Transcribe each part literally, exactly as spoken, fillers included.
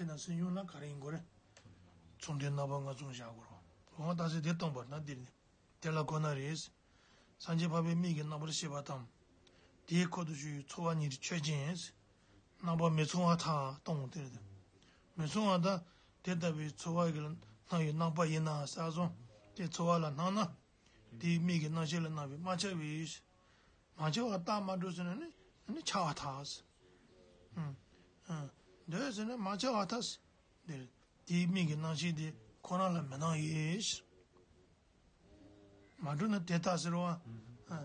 དེ་ན་སེམས་བྱུང་ལ་ག་རེ་ཡིན་དགོས་རེད། མཚུངས་ལྡན་རྣམ་པ་ལྔ་མཚུངས་བཞག་དགོས་རེད། འོ་ད་ཟེར་དེ་སྟོན་པ་ན་འདིར་ནི། དེ་ལ་གོ་ན་རེ། སངས་རྒྱས་འཕགས་པའི་མིག་གི་རྣམ་པར་ཤེས་པ་དང་། དེའི་འཁོར་དུ་ཞུགས་པའི་ཚོར་བ་གཉིས་ཀྱི་ཆོས་ཅན། རྣམ་པ་མི་མཚུངས་པར་ཐལ་གཏོང་དེ་རེད། མི་མཚུངས་པ་དང་དེ་ལྟ་བུའི་ཚོར་བ་གི་སྣང་བའི་རྣམ་པ་ཡིན་ན་ཟེར་སོང་། དེ་ཚོར་བ་ལ་སྣང་ན། དེའི་མིག་གི་རྣམ་ཤེས་ལ་སྣང་བས་མ་ཁྱབ་པས། མ་ཁྱབ་པ་རྟགས་མ་གྲུབ་ཟེར་ན་ནི་ནི་ཁྱབ་པར་ཐལ། ཨ་ཨ་འདོད་ཟེར་ན་མ་ཁྱབ་པར་ཐལ། འདིར་དེའི་མིག་གི་རྣམ་ཤེས་དེ་ཁོ་རང་ལ་མི་སྣང་ཡོད། མ་གྲུབ་ན་དེ་ལྟ་ཟེར་བ། ཨ་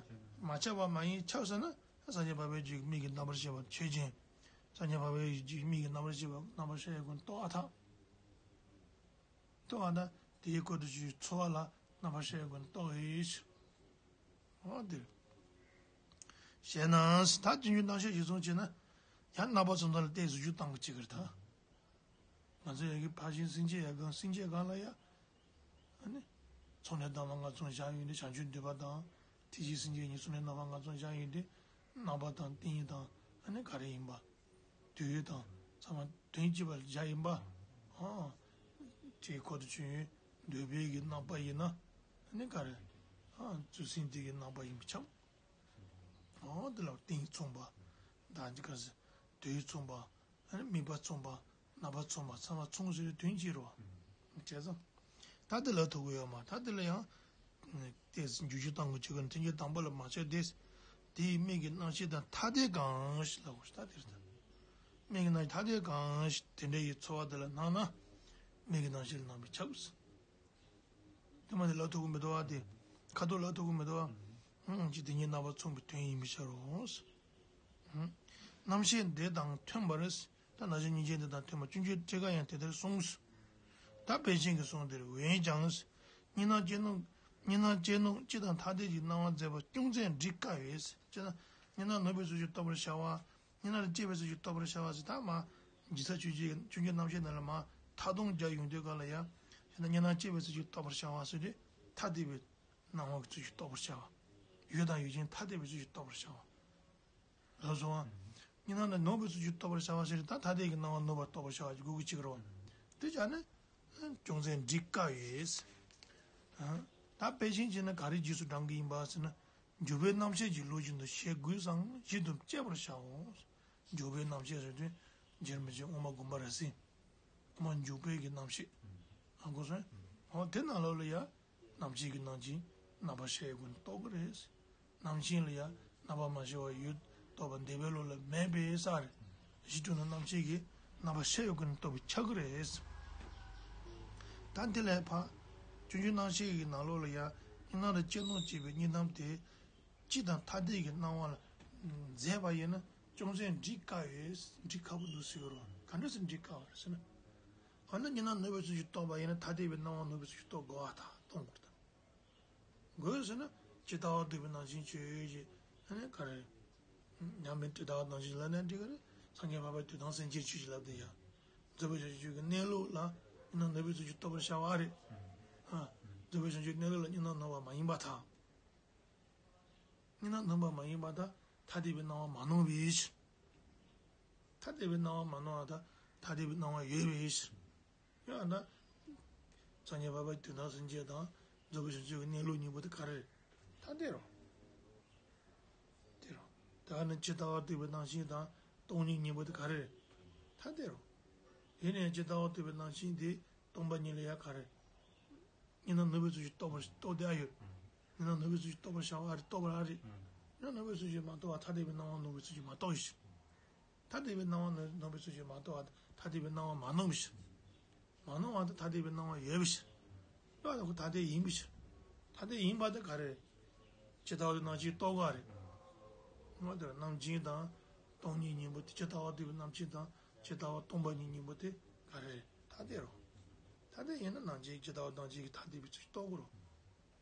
མ་ཁྱབ་པ་མ་ཡིན་ཁྱབ་ཟེར་ན་སངས་རྒྱས་འཕགས་པའི་རྒྱུད་ཀྱི་མིག་གི་རྣམ་པར་ཤེས་པ་ཆོས་ཅན། སངས་རྒྱས་འཕགས་པའི་རྒྱུད་ཀྱི་མིག་གི་རྣམ་པར་ཤེས་པ་རྣམ་པར་ཤེས་ཡོད་ཀུན་རྟོགས་པར་ཐལ། རྟོགས་པ་དང་དེའི་འཁོར་དུ་ཞུགས་ཚོར་བ་ལ་རྣམ་པར་ཤེས་ཡོད་ཀུན་རྟོགས་པའི་ཕྱིར། འོ་འདིར། ཞེ་ན། ད་སྤྱོད་འཇུག་རྣམ་བཤད་གཞིར་བཟུང་བྱས་ན། ཡང་རྣམ་པ་ཚོ་འདི་ལ་ཏོག་ཙམ་ཞུ་སྟངས་ཀྱི་ཅིག་གིར་ད། ང་ཚོ་ཡ་གི་ཕར་ཕྱིན་སེམས་བསྐྱེད་ཡ་གང་སེམས་བསྐྱེད་གང་ལ་ཡ། ཨ་ནི། མཚུངས་ལྡན་རྣམ་པ་ལྔ་མཚུངས་བཞག་ཡོད་དེ་བྱང་ཆུབ་འདོད་པ་དང་། ཐེག་ཆེན་སེམས་བསྐྱེད་གཉིས་མཚུངས་ལྡན་རྣམ་པ་ལྔ་མཚུངས་བཞག་ཡོད་དེ། རྣམ་པ་དང་ཏིང་ངེ་དང་ཨ་ནི་ག་རེ་ཡིན་པ། དུས་དང་ཚང་མ་དོན་གཅིག་པ་ལ་བཞག་ཡིན་པ། ཨ། དེའི་འཁོར་དུ་ཆུད་ཡོད་འདོད་པའི་གི་རྣམ་པ་ཡིན་ན། ཨ་ནི་ག་རེ། ཨ། ཚུལ་སེམས་དེ་གི་རྣམ་པ་ཡིན་པ་ཁྱབ། ཨོ་དེ་ལ་ཏིང་མཚུངས་པ། ད་འདི་ག་ཟེར། དུས་མཚུངས་པ། ཨ་ནི་དམིགས་པ་མཚུངས་པ། རྣམ་པ་མཚུངས་པ་ཚང་མ་མཚུངས་ཟེར་བའི་དོན་ཅི་རེད་བ། བྱས་ཙང་། ད་དེ་ལ་ཐུག་གི་ཡོད་མ་ད་དེ་ལ་ཡང་། ཏོག་ཙམ་འགྱུར་བཅོས་གཏང་དགོས་ཅིག་གི་ཐེངས་གཅིག་དང་པོ་ལ་མ་ཆགས་ཏེ། དེའི་མིག་གི་རྣམ་ཤེས་དང་ཐ་དད་གང་ཞིག་ལབ་དགོས་ཤིག་ད་དེ་རེད་ད། མིག་གི་རྣམ་ཤེས་ཐ་དད་གང་ཞིག་དེ་འདྲ་ཡི་ཚོར་བ་དེ་ལ་སྣང་ན། མིག་གི་རྣམ་ཤེས་ལ་སྣང་བས་ཁྱབ། དེ་མ་དེ་ལབ་ཐུབ་ཀྱི་མི་འདུག་བ་དེ། ཁ་ཐུག་ལབ་ཐུབ་ཀྱི་མི་འདུག་བ། ཧུང་ཅི་དེ་གཉིས་རྣམ་པ་མཚུངས་པའི་དོན་ཡིན་པའི་ཕྱིར་རོ། ཧུང་། རྣམ་ཤེས་འདི་དང་མཐུན་པར། ད་ན་གཞོན་སྙིང་རྗེ་འདི་དང་མཐུན་པར་སྤྱོད་འཇུག་ཊཱི་ཀ་ཡང་དེ་ལྟར་གསུངས། ད་དཔལ་ཆེན་གྱི་གསུང་དེར་འོན་ཀྱང་། གཉིས་སྣང་ཅན་སྣང་། གཉིས་སྣང་ཅན་སྣང་སྤྱི་དང་ཐ་དད་ཀྱི་སྣང་བ་མཛད་པ་ཅུང་ཟད་འགྲིག་དཀའ་བས། ཅེ་ན། གཉིས་སྣང་ནོར་བུའི་ཚུལ་གྱིས་རྟོགས་པར་བྱ་བ། གཉིས་སྣང་ལ་སྐྱེ་བའི་ཚུལ་གྱིས་རྟོགས་པར་བྱ་བ་ཟེར་ད་མ། འཇིག་ཚར་ཆོས་ཅན་ཆོས་ཅན་རྣམ་བཤད་ནང་ལ་མ་མཐའ་སྡོམ་རྒྱག་ཡོང་དུས་ག་ལ་ཡ། ཞེ་ན་གཉིས་སྣང་སྐྱེ་བའི་ཚུལ་གྱིས་རྟོགས་པར་བྱ་བ་ཟེར་དུས་ཐ་དད་པའི་སྣང་བ་གི་ཚུལ་གྱིས་རྟོགས་པར་བྱ་བ། ཡོད་དང་ཡོད་ཅན་ཐ་དད་པའི་ཚུལ་གྱིས་རྟོགས་པར་བྱ་བ། ལགས་སོ། གཉིས་སྣང་ལ་ནོར་བུའི་ཚུལ་གྱིས་རྟོགས་པར་བྱ་བ་ཟེར་ད་ཐ་དད་ཀྱི་སྣང་བ་ནོར་བར་རྟོགས་པར་བྱ་བ་གི་དགོས་ཀྱི་ཅིག་རོ། དེ་ཅག་ནི། ཅུང་ཟད་འགྲིག་དཀའ་ཡོད། ད་དཔེ་ཅན་བྱས་ན་ག་རེ་རྗེས་སུ་འབྲང་གི་ཡིན་པ་ཟེར་ན། འཇུག་པའི་རྣམ་བཤད་ཀྱི་ལུགས་བཞིན་དུ་བྱེད་དགོས་སམ་ཞིབ་ཏུ་དཔྱད་པར་བྱའོ། འཇུག་པའི་རྣམ་བཤད་ཟེར་དུས་རྗེ་རིན་པོ་ཆེ་དབུ་མ་དགོངས་པ་རབ་གསལ། དབུ་མ་འཇུག་པའི་གི་རྣམ་བཤད། ཨ་གོ་སོང་། འོ་དེ་ནང་ལོགས་ལ་ཡ། རྣམ་བཤད་ཀྱི་ནང་གི་རྣམ་པར་ཤེས་ཡོད་ཀུན་རྟོགས་ཀྱི་རེད། རྣམ་མཁྱེན་ལ་ཡང་རྣམ་པར་མ་ཤེས་པ་ཡོད་རྟོགས་པ་འདས་པའི་བློ་ལ་མེད་པའི་ས་རེད། གཞི་གྲུབ་ན་རྣམ་མཁྱེན་གྱིས་རྣམ་པར་ཤེས་ཡོད་ཀུན་རྟོགས་པའི་ཆ་གི་རེད། ད་འདི་ལས་ཕ། སྤྱོད་འཇུག་རྣམ་བཤད་ཀྱི་ནང་ལོགས་ལ་ཡང་གཉིས་སྣང་དང་སྤྱི་སྣང་བཅས་པའི་གཉིས་སྣང་དེ། སྤྱི་དང་ཐ་དད་ཀྱི་སྣང་བ་ལ་མཛད་པ་ཡིན་ན་ཅུང་ཟད་འགྲིག་དཀའ་བས་འགྲིག་ཁག་པོ་འདུག་ཟེར་གི་རེད། ག་འདྲ་སེ་འགྲིག་དཀའ་བ་རེད་ཟེར་ན། འོ་ན་གཉིས་སྣང་ནོར་བུའི་ཚུལ་གྱིས་རྟོགས་པ་ཡིན་ན་ཐ་དད་པའི་སྣང་བ་ནོར་བུའི་ཚུལ་གྱིས་རྟོགས་དགོས་པ་དང་གཏོང་དགོས་དང་། དགོས་ཟེར་ན་ཇི་ལྟ་བ་རྟོགས་པའི་ནང་བཞིན་ཆོས་ཅེས་ཨ་ནི་ག་རེ། ཉམས་པའི་དྲི་ལྟ་བ་ནང་བཞིན་ལབ་ན་འགྲིག་གི་རེད། སངས་རྒྱས་འཕགས་པའི་དོན་དམ་སེམས་ཅན་ཆོས་ཅེས་ལབ་དེ་ཡང་། རྫོགས་པའི་བྱང་ཆུབ་ཀྱི་གནས་ལུགས་ལ་གཉིས་སྣང་ནོར་བུའི་ཚུལ་གྱིས་རྟོགས་པར་བྱ་བ་རེད། ཨ། རྫོགས་པའི་བྱང་ཆུབ་གནས་ལུགས་ལ་གཉིས་སྣང་ནོར་བ་མ་ཡིན་པར་ཐལ། གཉིས་སྣང་ནོར་བ་མ་ཡིན་པར་ཐལ། ཐ་དད་པའི་སྣང་བ་མ་ནོར་བའི་ཕྱིར། ཐ་དད་པའི་སྣང་བ་མ་ནོར་བ་དང་ཐ་དད་པའི་སྣང་བ་ཡོད་པའི་ཕྱིར། ཡང་ན། སངས་རྒྱས་འཕགས་པའི་དོན་དམ་སེམས་ཅན་དང་རྫོགས་པའི་བྱང་ཆུབ་ཀྱི་གནས་ལུགས་གཉིས་པོ་དེ་ག་རེ་རེད། ཐ་དད་རོ། དེ་རོ། ད་ནི་ཇི་ལྟ་བ་རྟོགས་པའི་ནང་བཞིན་དང་སྟོང་ཉིད་གཉིས་པོ་དེ་ག་རེ་རེད། ཐ་དད་རོ། ཡིན་ནའི་ཇི་ལྟ་བ་རྟོགས་པའི་ནང་བཞིན་དེ་སྟོང་པ་ཉིད་ལ་ཡང་ག་རེ། གཉིས་སྣང་ནོར་བུའི་ཚུལ་གྱིས་རྟོགས་པར་རྟོགས་བསྡད་ཨ་ཡོད། གཉིས་སྣང་ནོར་བུའི་ཚུལ་གྱིས་རྟོགས་པར་བྱ་བ་ཨ་རེད་རྟོགས་པར་ཨ་རེད། ཡང་ནོར་བུའི་ཚུལ་གྱིས་མ་རྟོགས་པ་ཐ་དད་པའི་སྣང་བ་ནོར་བུའི་ཚུལ་གྱིས་མ་རྟོགས་ཤིང་། ཐ་དད་པའི་སྣང་བ་ནོར་ནོར་བུའི་ཚུལ་གྱིས་མ་རྟོགས་པ་ཐ་དད་པའི་སྣང་བ་མ་ནོར་བའི་ཕྱིར། མ་ནོར་བ་དང་ཐ་དད་པའི་སྣང་བ་ཡོད་པའི་ཕྱིར། ཡོད་པ་དང་ཁོ་ཐ་དད་ཡིན་པའི་ཕྱིར། ཐ་དད་ཡིན་པ་དེ་ག་རེ། ཇི་ལྟ་བ་དེ་ནང་བཞིན་རྟོགས་པ་རེད། ངོ་དེར་རྣམ་མཁྱེན་དང་། སྟོང་ཉིད་གཉིས་པོ་དེ་ཇི་ལྟ་བ་དེ་བའི་རྣམ་མཁྱེན་དང་ཇི་ལྟ་བ་སྟོང་པ་ཉིད་གཉིས་པོ་དེ་ག་རེ་རེད་ཐ་དད་རོ། ཐ་དད་ཡིན་ན་རྣམ་མཁྱེན་ཇི་ལྟ་བ་རྣམ་མཁྱེན་གྱིས་ཐ་དད་པའི་ཚུལ་རྟོགས་དགོས་རོ།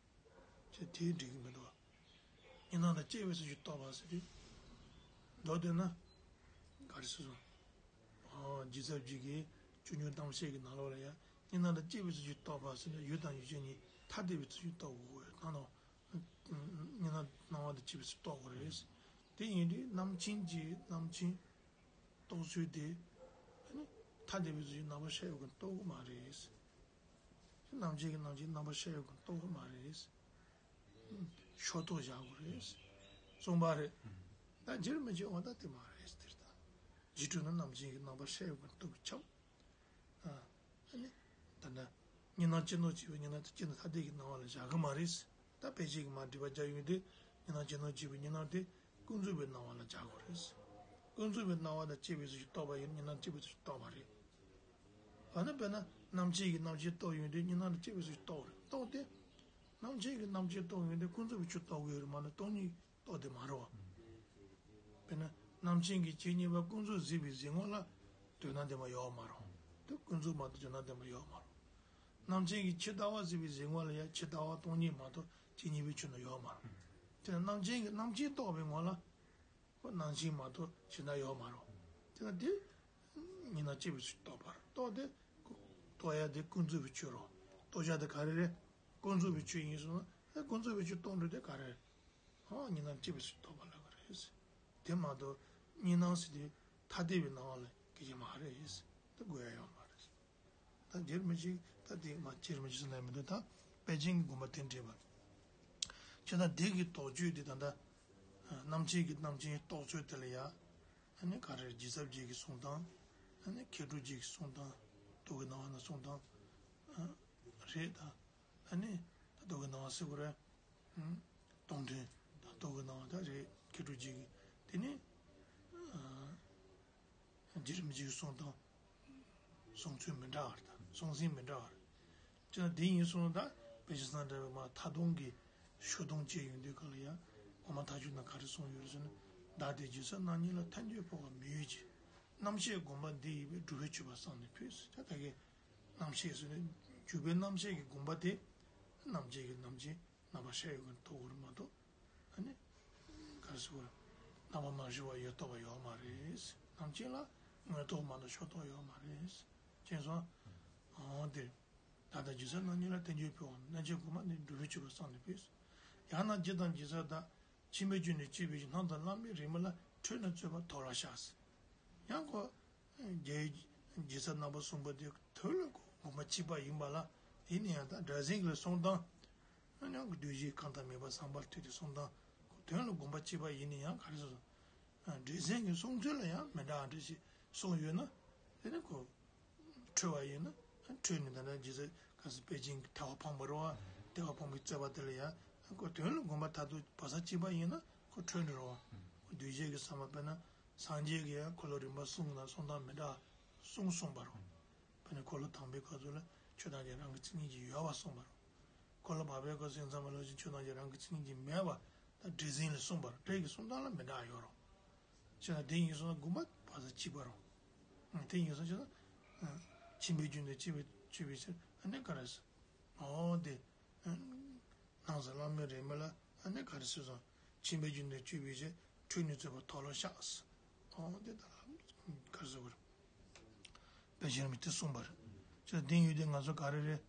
ཅེས་དེས་འགྲིག་གི་མི་འདུག་བ། གཉིས་སྣང་དང་སྐྱེ་བའི་ཚུལ་གྱིས་རྟོགས་པ་ཟེར་དུས། མདོར་བསྡུས་ན། ག་རེ་ཟེར་སོང་། ཨོ་རྗེ་ཚབ་ཀྱི་གི་སྤྱོད་འཇུག་རྣམ་བཤད་ཀྱི་ནང་ལོགས་ལ་ཡང་གཉིས་སྣང་དང་སྐྱེ་བའི་ཚུལ་གྱིས་རྟོགས་པ་ཟེར་ནས་ཡུལ་དང་ཡུལ་ཅན་གཉིས་ཐ་དད་པའི་ཚུལ་གྱིས་རྟོགས་དགོས་ཡོད་ད་ནོ། གཉིས་སྣང་སྣང་བ་དང་སྐྱེ་བའི་ཚུལ་རྟོགས་དགོས་རེད། དེ་ཡིན་དུས་རྣམ་མཁྱེན་གྱི་རྣམ་མཁྱེན། རྟོགས་ཚུལ་དེ། ཨ་ནི། ཐ་དད་པའི་ཚུལ་གྱིས་རྣམ་པར་ཤར་ཡོད་ཀྱི་རྟོགས་ཀྱི་མ་རེད། རྣམ་མཁྱེན་གྱིས་རྣམ་མཁྱེན་རྣམ་པར་ཤར་ཡོད་ཀྱི་རྟོགས་ཀྱི་མ་རེད། ཕྱོགས་རྟོགས་བཞག་དགོས་རེད། གསུངས་པ་རེད། ད་རྗེ་རིན་པོ་ཆེ་འོ་ད་དེ་མ་རེད་ཟེར་ད། རྗེས་འགྲོ་ནི་རྣམ་མཁྱེན་གྱིས་རྣམ་པར་ཤར་ཡོད་ཀྱི་རྟོགས་ཀྱི་ཁྱབ། ཨ་ནི། ད་ལྟ། གཉིས་སྣང་ཅི་ནོར་བྱས་པའི་གཉིས་སྣང་དེ་སྤྱི་དང་ཐ་དད་ཀྱི་སྣང་བ་ལ་བཞག་གི་མ་རེད། ད་ཕལ་ཆེར་གྱིས་མར་སྒྲིབ་པ་སྦྱར་ཡོང་དུས་གཉིས་སྣང་ཅི་ནོར་བྱས་པའི་གཉིས་སྣང་དེ་ཀུན་རྫོབ་པའི་སྣང་བ་ལ་བཞག་དགོས་རེད། ཀུན་རྫོབ་པའི་སྣང་བ་དང་བཅས་པའི་ཚུལ་གྱིས་རྟོགས་པ་ཡིན་ན་གཉིས་སྣང་བཅས་པའི་ཚུལ་གྱིས་རྟོགས་པ་རེད། འོ་ན་དཔེར་ན་རྣམ་མཁྱེན་གྱིས་རྣམ་མཁྱེན་རྟོགས་ཡོང་དུས་གཉིས་སྣང་དང་བཅས་པའི་ཚུལ་གྱིས་རྟོགས་རེད་རྟོགས་ཏེ། རྣམ་མཁྱེན་གྱིས་རྣམ་མཁྱེན་རྟོགས་ཡོང་དུས་ཀུན་རྫོབ་པའི་ཆོས་རྟོགས་ཀྱི་ཡོད་རེད་མ་གཏོགས་སྟོང་ཉིད་རྟོགས་དེ་མ་རེད་བ། དཔེར་ན་རྣམ་མཁྱེན་གྱིས་ཇི་སྙེད་པ་ཀུན་རྫོབ་གཟིགས་པའི་གཟིགས་ངོ་ལ་དོན་དམ་བདེན་པ་ཡོད་མ་རེད། དེ་ཀུན་རྫོབ་མ་གཏོགས་དོན་དམ་བདེན་པ་ཡོད་མ་རེད། རྣམ་མཁྱེན་གྱིས་ཇི་ལྟ་བ་གཟིགས་པའི་གཟིགས་ངོ་ལ་ཡང་ཇི་ལྟ་བ་སྟོང་ཉིད་མ་གཏོགས་ཇི་སྙེད་པའི་ཆོས་རྣམས་ཡོད་མ་རེད། དེ་ནི་རྣམ་མཁྱེན་གྱིས་རྣམ་མཁྱེན་རྟོགས་པའི་ངོ་ལ། ཁོ་རྣམ་མཁྱེན་མ་གཏོགས་གཞན་དག་ཡོད་མ་རེད། དེ་ན་དེ། གཉིས་སྣང་བཅས་པའི་ཚུལ་རྟོགས་པར་རྟོགས་ཏེ། རྟོགས་ཡ་དེ་ཀུན་རྫོབ་པའི་ཆོས་རེད། རྟོགས་བྱ་དེ་ག་རེ་རེད། ཀུན་རྫོབ་པའི་ཆོས་ཡིན་སོང་ན་ཨེ་ཀུན་རྫོབ་པའི་ཆོས་རྟོགས་འགྲོ་དེ་ག་རེ་རེད། ཨ་གཉིས་སྣང་བཅས་པའི་ཚུལ་རྟོགས་པ་ལ་ག་རེ་རེད། དེ་མ་གཏོགས་གཉིས་སྣང་ཟེར་དེ་ཐ་དད་པའི་སྣང་བ་ལ་སྐད་ཆ་མ་རེད། དེ་དགོས་ཡ་ཡོད་མ་རེད། ད་རྗེ་རིན་པོ་ཆེ་ད་དེ་མ་རྗེ་རིན་པོ་ཆེ་ཟེར་ན་མི་འདུག་ད་པཎ་ཆེན་གྱི་དགོངས་པ་དེ་འགྲེལ་པ། ཁྱེད་ད་དེ་གི་དོགས་གཅོད་དེ་ད་ལྟ། རྣམ་མཁྱེན་གྱི་རྣམ་མཁྱེན་རྟོགས་ཚུལ་དེ་ལ་ཡ། ཨ་ནི་ག་རེ་རྗེ་ཚབ་རྗེ་གི་གསུང་སྟངས། ཨ་ནི་མཁས་གྲུབ་རྗེ་གི་གསུང་སྟངས། རྟོག་གེ་སྣང་བ་ན་གསུང་སྟངས། རེད་ད། ཨ་ནི་ད་རྟོག་གེ་སྣང་བ་ཟེར་དགོས་རེད། སྟོང་ཐུན་ད་རྟོག་གེ་སྣང་བ་ད་རེད་མཁས་གྲུབ་རྗེ་གི་དེ་ནི། རྗེ་རིན་པོ་ཆེའི་གསུང་དང་། གསུང་ཚུལ་མི་འདྲ་བ་རེད་ད་གསུང་ཟིན་མི་འདྲ་བ་རེད། ཅེ་ན་དེ་ཡིན་སོང་ད་དཔེ་ཆ་སང་འདྲ་བའི་མ་མཐའ་སྟོང་གི་ཤོ་སྟོང་བཅས་ཡོང་དུས་ག་ལ་ཡ། འོ་མ་མཐའ་དཔྱོད་ན་ག་རེ་གསུངས་ཡོད་རེད་ཟེར་ན། བདག་དེ་རྗེ་ས་རྣམ་གཉིས་ལ་ཐལ་འགྱུར་འཕོ་བ་མི་ཡོད་ཅིང་། རྣམ་ཤེས་སྒོམ་པ་འདི་ཡིས་པའི་སྒྲུབ་པའི་སྤྱོད་པ་བསམ་ནས་ཕུལ་ཟེར་ད་ད་གའི། རྣམ་ཤེས་ཟེར་ནས་འཇུག་པའི་རྣམ་ཤེས་ཀྱི་སྒོམ་པ་དེ། རྣམ་མཁྱེན་གྱི་རྣམ་མཁྱེན། རྣམ་པར་ཤེས་ཡོན་གྱི་ཐོག་གུ་རུ་མ་གཏོགས། ཨ་ནི། ག་རེ་ཟེར་དགོས་རེད། རྣམ་པར་མ་ཞི་བ་ཡོད་རྟོགས་པ་ཡོད་མ་རེད། རྣམ་མཁྱེན་ལ་དངོས་རྟོགས་མ་གཏོགས་ཕྱོགས་རྟོགས་ཡོད་མ་རེད། ཅེས་སོ། འོང་དེ། ད་ལྟ་རྗེ་ས་རྣམ་གཉིས་ལ་ཐལ་འགྱུར་འཕོ་བ་རྣམ་མཁྱེན་སྒོམ་པ་ནི་སྒྲུབ་པའི་སྤྱོད་པ་བསམ་ནས་ཕུལ། ཡང་ན་རྗེ་དང་རྗེ་ས་དག་མཆིམས་པའི་རྒྱུན་ནས་སྐྱེས་པའི་སྣང་དང་བླ་མའི་རིག་མ་ལ་ཁྲོས་ནས་རྩོད་པ་དོར་བར་བྱ། ཡང་ཁོ། རྒྱལ་རྗེ་ས་རྣམ་པ་གསུམ་པོ་དེ་དོན་ལ་སྒོམ་པ་གཅིག་པ་ཡིན་པ་ལ་ཡིན་ན་ཡང་ད་སྒྲ་ཟིན་གྱི་གསུང་སྟངས། ཡང་གི་གདུལ་བྱའི་གང་དང་མེད་པ་བསམ་པར་ཐུལ་ཏེ་གསུང་སྟངས་དོན་ལ་སྒོམ་པ་གཅིག་པ་ཡིན་ན་ཡང་ག་རེ་ཟེར་སོང་། སྒྲ་ཟིན་གྱི་གསུང་ཚུལ་ལ་ཡང་མི་འདྲ་བ་འདྲ་ཞིག་གསུངས་ཡོད་ན་དེ་ནི་ཁོ། ཁྲོས་པ་ཡིན་ན་ཁྲོས་ནས་ད་ལྟ་རྗེ་ས་ག་སི་པེ་ཅིང་གི་ཐལ་བ་འཕངས་པ་རེད་བ་ཐལ་བ་འཕངས་པའི་རྩོད་པ་དེ་ལ་ཡང་ཁོ་དོན་ལ་སྒོམ་པ་མཐར་ཐུག་བག་ཚ་གཅིག་པ་ཡིན་ན་ཁོ་ཁྲོས་ནས་རེད་བ། ཁོ་གདུལ་བྱའི་གི་བསམ་པ་དཔེར་ན། སངས་རྒྱས་ཀྱིས་ཡང་འཁོར་ལོ་རིམ་པ་གསུམ་ནང་གསུང་སྟངས་མི་འདྲ་གསུམ་གསུངས་པ་རེད། དཔེར་ན་འཁོར་ལོ་དང་པོའི་སྐབས་སུ་ལ་ཆོས་ཐམས་ཅད་རང་གི་མཚན་ཉིད་ཀྱིས་ཡོད་པ་གསུངས་པ་རེད། འཁོར་ལོ་བར་པའི་སྐབས་སུ་ཡང་ཚང་མ་ལོ་ཆེན་ཆོས་ཐམས་ཅད་རང་གི་མཚན་ཉིད་ཀྱིས་མེད་པ་ད་སྒྲ་ཟིན་ལས་གསུངས་པ་རེད། སྒྲ་གི་གསུང་སྟངས་ལ་མི་འདྲ་ཡོད་རེད། ཅེ་ན་དེ་ཡིན་སོང་ན་དགོངས་པ་བག་ཚ་གཅིག་པ་རེད། དེ་ཡིན་སོང་ཅེ་ན། མཆིམས་པའི་རྒྱུན་དུ་སྐྱེས་པའི་སྐྱེས་པའི་ཕྱིར་ཨ་ནི་ག་རེ་ཟེར། འོ་དེ། སྣང་ས་བླ་མའི་རིག་མ་ལ་ཨ་ནི་ག་རེ་ཟེར་སོང་། མཆིམས་པའི་རྒྱུན་དུ་སྐྱེས་པའི་ཕྱིར་ཁྲོས་ནས་རྩོད་པ་དོར་བར་བྱ། འོ་དེ་ད་ག་རེ་ཟེར་དགོས་རེད། དཔེ་ཆེན་མི་དེ་གསུངས་པ་རེད། ཅེ་ན་དེ་ཡོད་དེ་ང་ཚོ་ག་རེ་རེད།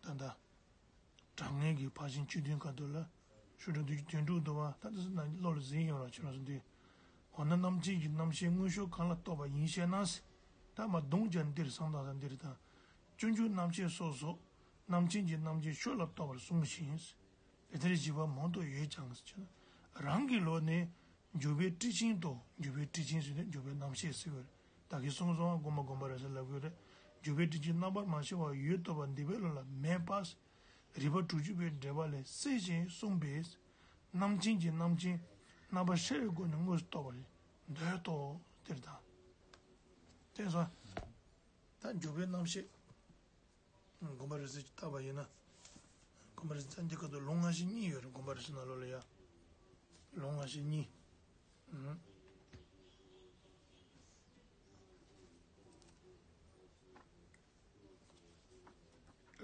ད་ལྟ། དྲང་ངེས་ཀྱི་ཕར་ཕྱིན་བཅུ་བདུན་ཁ་ཐུག་ལ། ཤུ་དྲ་བདུན་ཅུ་དོན་དྲུག་འདུག་པ་ད་དེ་ཚོ་ནང་བློ་ལ་ཟིན་ཡོང་ར་ཁྱོད་རང་ཚོ་འདི། འོ་ན་རྣམ་མཁྱེན་གྱི་རྣམ་ཤེས་མངོན་ཤུགས་གང་ལ་རྟོགས་པ་ཡིན་ཞེ་ན། ད་མ་གདོང་ཅན་འདིར་བསམ་དང་ས་འདིར་དང་། སྤྱོད་འཇུག་རྣམ་ཤེས་སོགས་སོ། རྣམ་མཁྱེན་གྱི་རྣམ་མཁྱེན་ཆོས་ལ་རྟོགས་པར་གསུངས་ཤིང་། དེ་ལྟར་བཞེད་པ་མང་དུ་ཡོད་ཀྱང་ཟེར་ན། རང་གི་ལུགས་ནི། འཇུག་པའི་ཊཱིཀ་ཆེན་ཏོ། འཇུག་པའི་ཊཱིཀ་ཆེན་ཟེར་ནས་འཇུག་པའི་རྣམ་བཤད་ཟེར་བའི་རེད། ད་གིན་གསུངས་སོང་ང་དགོངས་པ་དགོངས་པ་རེད་ཟེར་ལབ་དགོས་རེད། འཇུག་པའི་ཊཱིཀ་ཆེན་རྣམ་པར་མ་ཤེས་པ་ཡོད་རྟོགས་པ་འདི་པའི་ལུགས་ལ་མེད་པ། རིགས་པ་དྲུག་ཅུ་པའི་འགྲེལ་པ་ལས་གསལ་ཞིང་གསུངས་པས། རྣམ་མཁྱེན་གྱི་རྣམ་མཁྱེན་རྣམ་པར་ཤེས་པའི་སྒོ་ནས་དངོས་སུ་རྟོགས་པ་རེད། འདོད་དོ་དེར་ད། དེ་སོང་། ད་འཇུག་པའི་རྣམ་བཤད། དགོངས་པ་རིགས་གཅིག་བལྟས་པ་ཡིན་ན། དགོངས་པ་རིགས་གཅིག་ཐམས་ཅད་ཀ་ཏོ་ལུང་ལྔ་བཞི་གཉིས་ཡོད་རེད། དགོངས་པ་རིགས་གཅིག་ནང་ལོགས་ལ་ཡ། ལུང་ལྔ་བཞི་གཉིས།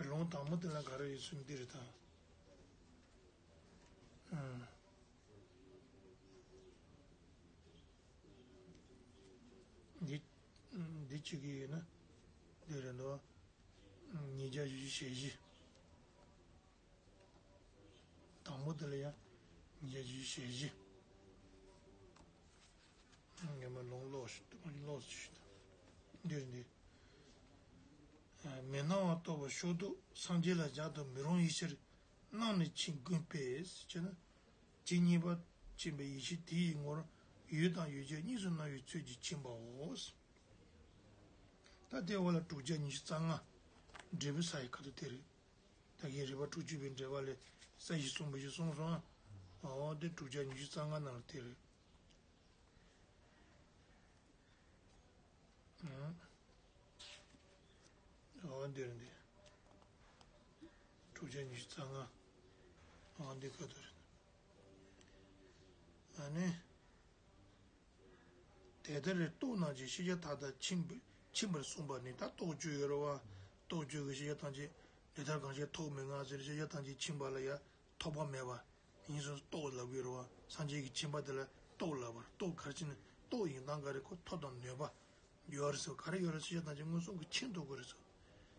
ལུང་དང་པོ་དེ་ལ་ག་རེ་ཡོད་ཚུལ་འདི་རེད་ད། འདི་འདི་གཅིག་གི་ཡོད་ན་འདི་རེད་འདུག་ཉིས་བརྒྱ་བཞི་བཅུ་ཞེ་བཞི། དང་པོ་དེ་ལ་ཡང་ཉིས་བརྒྱ་བཞི་བཅུ་ཞེ་བཞི། ངས་མ་ལོང་ཀློག་ཞིག་ཏུ་མ་ཀློག་ཞིག་ཏུ། འདིར་འདི། མི་སྣང་བ་རྟོགས་པ་ཕྱོགས་རྟོག་སངས་རྒྱས་ལ་སྦྱར་དུ་མི་རུང་བའི་ཕྱིར། སྣང་ནས་ཕྱིན་དགོས་པས་ཟེར་ན། ཇི་སྙེད་པ་ཕྱིན་པའི་ཡེ་ཤེས་དེ་ཡི་ངོར་ཡུལ་དང་ཡུལ་ཅན་གཉིས་སུ་སྣང་བའི་ཚུལ་གྱིས་ཕྱིན་པའོ། ད་དེ་འོག་ལ་དྲུག་བརྒྱ་ཉི་ཤུ་རྩ་ལྔ། འབྲས་བུ་ས་ཡི་ཁ་ཐུག་དེ་རེད། ད་གིན་རིགས་པ་དྲུག་ཅུ་པའི་འགྲེལ་པ་ལས་ས་ཡི་གསུངས་པ་ཞིག་གསུངས་སོང་ཨ། འོ་དེ་དྲུག་བརྒྱ་ཉི་ཤུ་རྩ་ལྔ་ནང་ལ་དེ་རེད། ཨ། འོ་འདིར་འདི། དྲུག་བརྒྱ་ཉི་ཤུ་རྩ་ལྔ། འོ་འདི་ཁ་ཐུག་རེད། ཨ་ནི། དེ་ལྟར་རྟོགས་རྣམས་ཀྱིས་ཤེས་བྱ་མཐའ་དག་ཕྱིན་པ་ཕྱིན་པར་གསུངས་པ་ནི། ད་རྟོགས་བཅུ་ཡོད་རེད་བ། རྟོགས་བཅུ་གི་ཤེས་བྱ་ཐམས་ཅད་འདི་ལྟར་གང་ཞིག་ཐོགས་མེད་ངེས་ཟེར་ཤེས་བྱ་ཐམས་ཅད་ཕྱིན་པ་ལ་ཡང་ཐོགས་པ་མེད་པ། ཡིན་སོང་རྟོགས་ལབ་ཀྱི་རེད་བ། སངས་རྒྱས་ཀྱིས་ཕྱིན་པ་དེ་ལ་རྟོགས་ལབ་པ། རྟོགས་ག་རེ་བྱས་ནས་རྟོགས་ཡིན་སྟངས་ག་རེ་ཁོ་ཐོབ་དང་ནུས་པ་ཡོད་རེད་ཟེར། ག་རེ་ཡོད་རེད་ཟེར་ཤེས་བྱ་ཐམས་ཅད་མངོན་སུམ་གྱིས་ཕྱིན་ཐུབ་ཀྱི་རེད་ཟེར།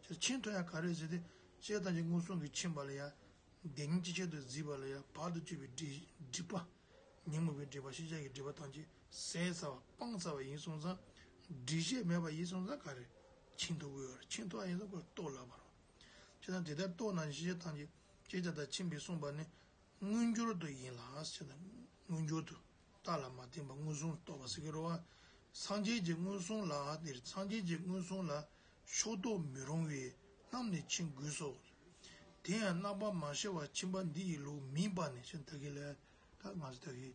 ཤེས་ཕྱིན་ཐུབ་ཡ་ག་རེ་ཟེར་ཏེ་ཤེས་བྱ་ཐམས་ཅད་མངོན་སུམ་གྱིས་ཕྱིན་པ་ལ་ཡ། བདེན་གཉིས་ཅི་ཆེད་དུ་གཟིགས་པ་ལ་ཡ་བར་དུ་གཅོད་པའི་སྒྲིབ་སྒྲིབ་པ། ཉོན་མོངས་པའི་སྒྲིབ་པ་ཤེས་བྱ་གི་སྒྲིབ་པ་ཐམས་ཅད་ཟད་ཚར་བ་སྤངས་ཚར་བ་ཡིན་སོང་ཙང་། སྒྲིབ་བྱེད་མེད་པ་ཡིན་སོང་ཙང་ག་རེ་ཕྱིན་ཐུབ་ཀྱི་ཡོད་རེད། ཕྱིན་ཐུབ་པ་ཡིན་སོང་ཁོ་རྟོགས་ལབ་པ་རེད། བྱས་ཙང་དེ་ལྟར་རྟོགས་རྣམས་ཀྱིས་ཤེས་བྱ་ཐམས་ཅད་ཤེས་བྱ་མཐའ་དག་ཕྱིན་པས་གསུངས་པ་ནི། མངོན་གྱུར་དུ་ཡིན་ལ་ཟེར་ན། མངོན་གྱུར་དུ་རྟགས་ལ་མ་བརྟེན་པ་མངོན་སུམ་རྟོགས་པ་ཟེར་གྱི་རེད་བ། སངས་རྒྱས་ཀྱི་མངོན་སུམ་ལ་དེར་སངས་རྒྱས་ཀྱི་མངོན་སུམ་ལ་ཕྱོགས་རྟོགས་མི་རུང་བས་སྣང་ནས་ཕྱིན་དགོས་སོ། དེ་ཡང་རྣམ་པར་མ་ཤེས་པ་ཕྱིན་པ་འདི་ཡི་ལུགས་མིན་པ་ནི་ཞེས་ད་གིན་ལས་ད་ང་ཚོ་ད་གིན་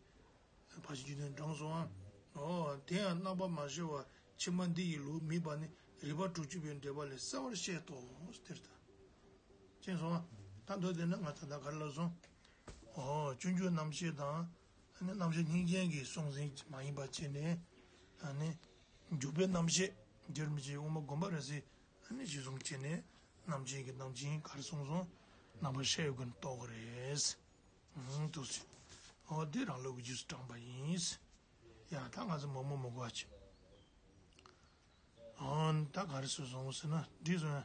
ཕར་ཕྱིན་བཅུ་བདུན་དྲངས་སོང་ཨ། འོ་དེ་ཡང་རྣམ་པར་མ་ཤེས་པ་ཕྱིན་པ་འདི་ཡི་ལུགས་མིན་པ་ནི་རིགས་པ་དྲུག་ཅུ་པའི་འགྲེལ་པ་ལས་གསལ་བར་བཤད་དོ། དེར་ལྟ། ཅེས་སོང་། ད་མདོ་དེ་ནི་ང་ད་ལྟ་ག་རེ་ལབ་སོང་། འོ་སྤྱོད་འཇུག་རྣམ་བཤད་དང་། ཨ་ནི་རྣམ་བཤད་སྙིང་རྗེ་གི་གསུང་ཟིན་མ་ཡིན་པ་བྱས་ནས། ཨ་ནི་འཇུག་པའི་རྣམ་བཤད་འགྱུར་མི་བྱེད་དབུ་མ་དགོངས་པ་རབ་གསལ། ཨ་ནི་གཞི་བཟུང་བྱས་ནས་རྣམ་བཤད་ཀྱི་རྣམ་མཁྱེན་ག་རེ་གསུངས་སོང་། རྣམ་པར་ཤེས་ཡོན་ཀུན་རྟོགས་རེད། ཨང་དུ་སོང་། འོ་དེ་རང་ལུགས་ཀྱི་རྗེས་སུ་འབྲངས་པ་ཡིན། ཡ་ད་ང་ཚོ་མོག་མོག་མོག་གོ་བ་ཅིག་ཨང་ད་ག་རེ་སུ་སོང་ཟེར་ན་འདི་སོང་ཡང་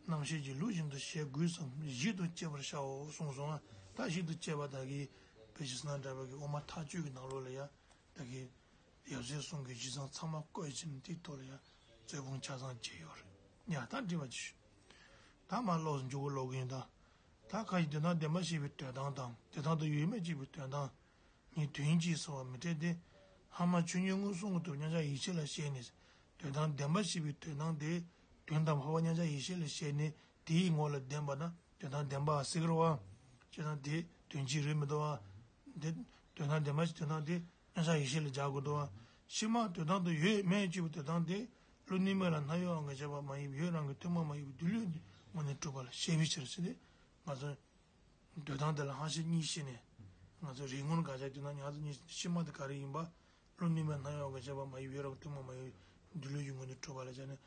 རྣམ་བཤད་ཀྱི་ལུགས་བཞིན་དུ་བྱེད་དགོས་སམ། བཞིན་དུ་སྤྱད་པར་བྱའོ་གསུངས་སོང་ང་། ད་བཞིན་དུ་སྤྱད་པ་ད་གིན་དཔེ་ཆ་སྣ་འདྲ་བ་གི་དབུ་མ་ཐག་གཅོད་ཀྱི་ནང་ལོགས་ལ་ཡ་ད་གིན་ཡབ་སྲས་གསུམ་གྱི་གཞི་བཟང་ཚང་མ་བཀོད་ཕྱིན་དེའི་ཐོག་ལ་ཡ་རྩོད་སྤོང་ཆ་ཚང་བྱས་ཡོད་རེད། ཡ་ད་འདྲི་བ་ཅིག་ད་མ་ལོག་མཇུག་གུ་ལོག་གི་ཡིན་ད། ད་ཁ་ཅིག་དོན་དམ་བདེན་པ་བཞི་པའི་འདོད་སྟངས་དང་དེ་དང་དུ་ཡོད་མེད་ཅེས་པའི་འདོད་སྟངས། གཉིས་དོན་གཅིག་ཟེར་བ་མི་འཐད་དེ། སྔ་མ་ཆོས་ཉིད་མངོན་སུམ་གྱི་སྟོབས་མཉམ་གཞག་ཡེ་ཤེས་ལ་བཤད་ནས། དོན་དམ་བདེན་པ་བཞི་པའི་འདོད་སྟངས་དེ། དོན་དམ་འཕགས་པ་མཉམ་གཞག་ཡེ་ཤེས་ལ་བཤད་ནས་དེའི་ངོ་ལ་བདེན་པ་ན་དོན་དམ་བདེན་པ་ཟེར་གྱི་རེད་བ། བྱས་ཙང་དེ་དོན་གཅིག་རེད་མི་འདུག་བ། དེ་དོན་དམ་བདེན་པ་ཞིག་དོན་དམ་དེ་མཉམ་གཞག་ཡེ་ཤེས་ལ་སྦྱར་དགོས་འདུག་བ། ཕྱི་མ་དོན་དམ་དུ་ཡོད་མེད་ཅེས་པའི་འདོད་སྟངས་དེ། བློ་ནུས་མེད་ལ་སྣང་ཡུལ་དབང་གིས་བྱས་པ་མ་ཡིན་པའི་ཡུལ་རང་གི་ཐུན་མོང་མ་ཡིན་པའི་སྡུད་ལུགས་ངོས་ནས་གྲུབ་པ་ལ་བཤད་པའི་ཕྱིར་ཟེར་ཏེ། ང་ཚོ་འདོད་སྟངས་དེ་ལ་ཧང་ཤེད་གཉིས་བཤད་ནས། ང་ཚོ་རིགས་ངོར་དགག་བྱ་དེ་ན་ཉག་ཚོ་གཉིས་ཕྱི་མ་དེ་ག་རེ་ཡིན་པ། བློ་ནུས་མེད་སྣང་ཡུལ་དབང་གིས་བྱས་པ་མ་ཡིན་པའི་ཡུལ་རང་གི་ཐུན་མོང་མ་ཡིན་པའི་སྡུད་ལུགས་ཀྱི་ངོས་ནས་གྲུབ་པ་ལ་བྱས་ནས།